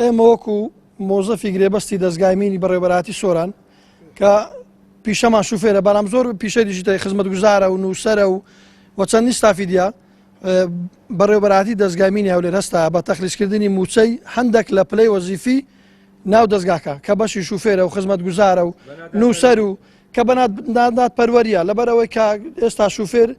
ئێمە وەکو مۆزەفی گرێبەستی دەزگای مینی بەڕێوەبەرایەتی سۆران کە پیشەمان شوفێرە بەڵام زۆر پیشەی دیجیتای خزمەتگوزارە و نووسەرە و و چەندین ستافی دیە بەڕێوەبەرایەتی دەزگای مینی هەولێر هەستا بە تەخلیسکردنی مووچەی هەندێک لە پلەی وەزیفی ناو دەزگاکە کە بەشی شوفێرە و خزمەتگوزارە و نووسەر و کە بە نادادپەروەریە لەبەرئەوەی کە ئێستا شوفێر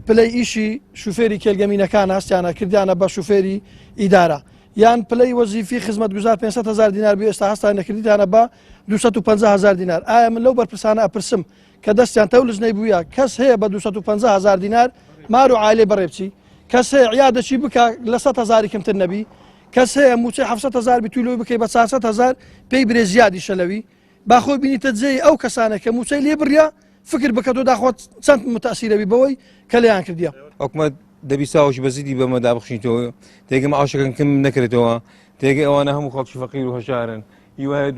پلەی ئیشی شوفێری کێلگەمینەکان هەستیانە کردیانە بە شوفێری ئیدارە یان پلەی وەزیفی خزمەتگوزار 500 هزار دینار بوو ئێستا هەستان نەکردیتانە بە 250 هزار دینار ئایا من لەو بەرپرسانە ئەپرسم کە دەستیان تەو لجنەی بووە کەس هەیە بە 250 هزار دینار مار و عایلەی بەڕێ بچی کەس هەیە عیادەچی بکە لە 100 هزاری کەمتر نەبی کەس هەیە موچەی 700 هزار بی توی بکەی بە 400 هزار پێی برێ زیادیشە لەوی با خۆی بینیتە جێی ئەو کەسانە کە موچەی لێ بڕیا فکر بکە تۆ داخۆ چەند متەسیرەبی بەوەی کە لێیان کردیە. حکومەت دەبی ساوەشی بە زیدی بەمە دابخشیتەوە تێگە معاشەکەن کم نەکرێتەوە تێگە ئەوانە هەموو خەڵکی فەقیر و هەژارن هیوایە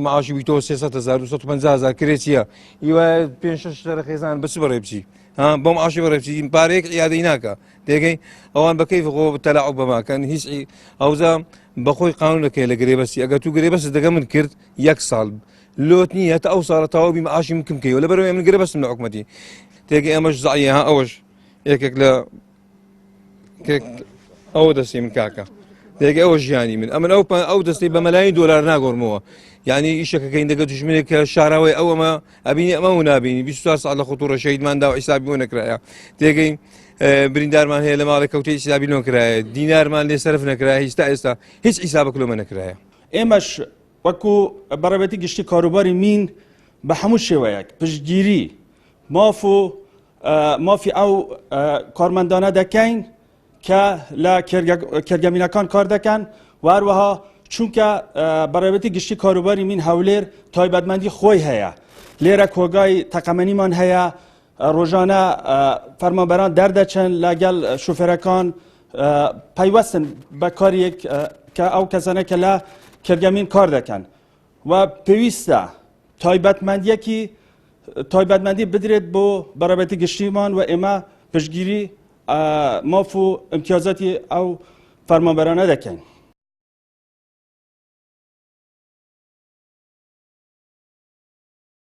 معاشی بیتەوە 300 هزار 250 هزار کرێ چییە هیوایە پێ شەش سەرە خێزان بچ بەڕێ بچی ها بۆم عاشی بەڕێ بچی پارەیەک ئیادەی ناکە تێگەی ئەوان بە کەیف خۆ تەلاعب بەماکەن هیچ ئەوزا بەخۆی قانونەکەی لە گرێبەستی ئەگەر تو گرێبەست دەگە من کرد یەک ساڵ لۆت نییە تا ئەو ساڵە تەواو بی معاشی من کم کەیەوە لەبەرئەوەی من گرێبەستم لە حکومەتی تێگەی ئەمەش زەعیە ها ئەوەش یەکێک لە ئەوە دەستی من کاکە دێگە ئەوە ژیانی من ئەمن ئەو ئەو دەستی بە مەلاین دۆلار ناگۆڕمەوە یعنی ئیشەکەکەین دەگە دژمنێک کە شاراوەی ئەو ئەمە ئەبینی ئەمە و نابینی 24 ساعت لە خۆت و ڕەشەیدمان دا و حیسابی بۆ نەکرایە تێگەی بریندارمان هەیە لە ماڵێک کەوتەی حیسابی لۆ کرایە دینارمان لێ سەرف نەکرایە هیچ تا ئێستا هیچ حیسابەک لۆمە نەکرایە. ئێمەش وەکو بەڕێوەبەرێتی گشتی کاروباری مین بە هەموو شێوەیەک پشتگیری ماف و مافی ئەو کارمەندانە دەکەین کە لە کێرگەمینەکان کار دەکەن و هەروەها چونکە بەڕێوەبەرێتی گشتی کاروباری مین هەولێر تایبەتمەندی خۆی هەیە لێرە کۆگای تەقەمەنیمان هەیە ڕۆژانە فەرمانبەران دەردەچن لەگەڵ شوفێرەکان پەیوەستن بە کاریەک کە ئەو کەسانە کە لە کێرگەمین کار دەکەن و پێویستە تایبەتمەندیەکی تایبەتمەندی بدرێت بۆ بەڕێبەتی گشتیمان و ئێمە پشتگیری ماف و امتیازاتی ئەو فەرمانبەرانە دەکەین.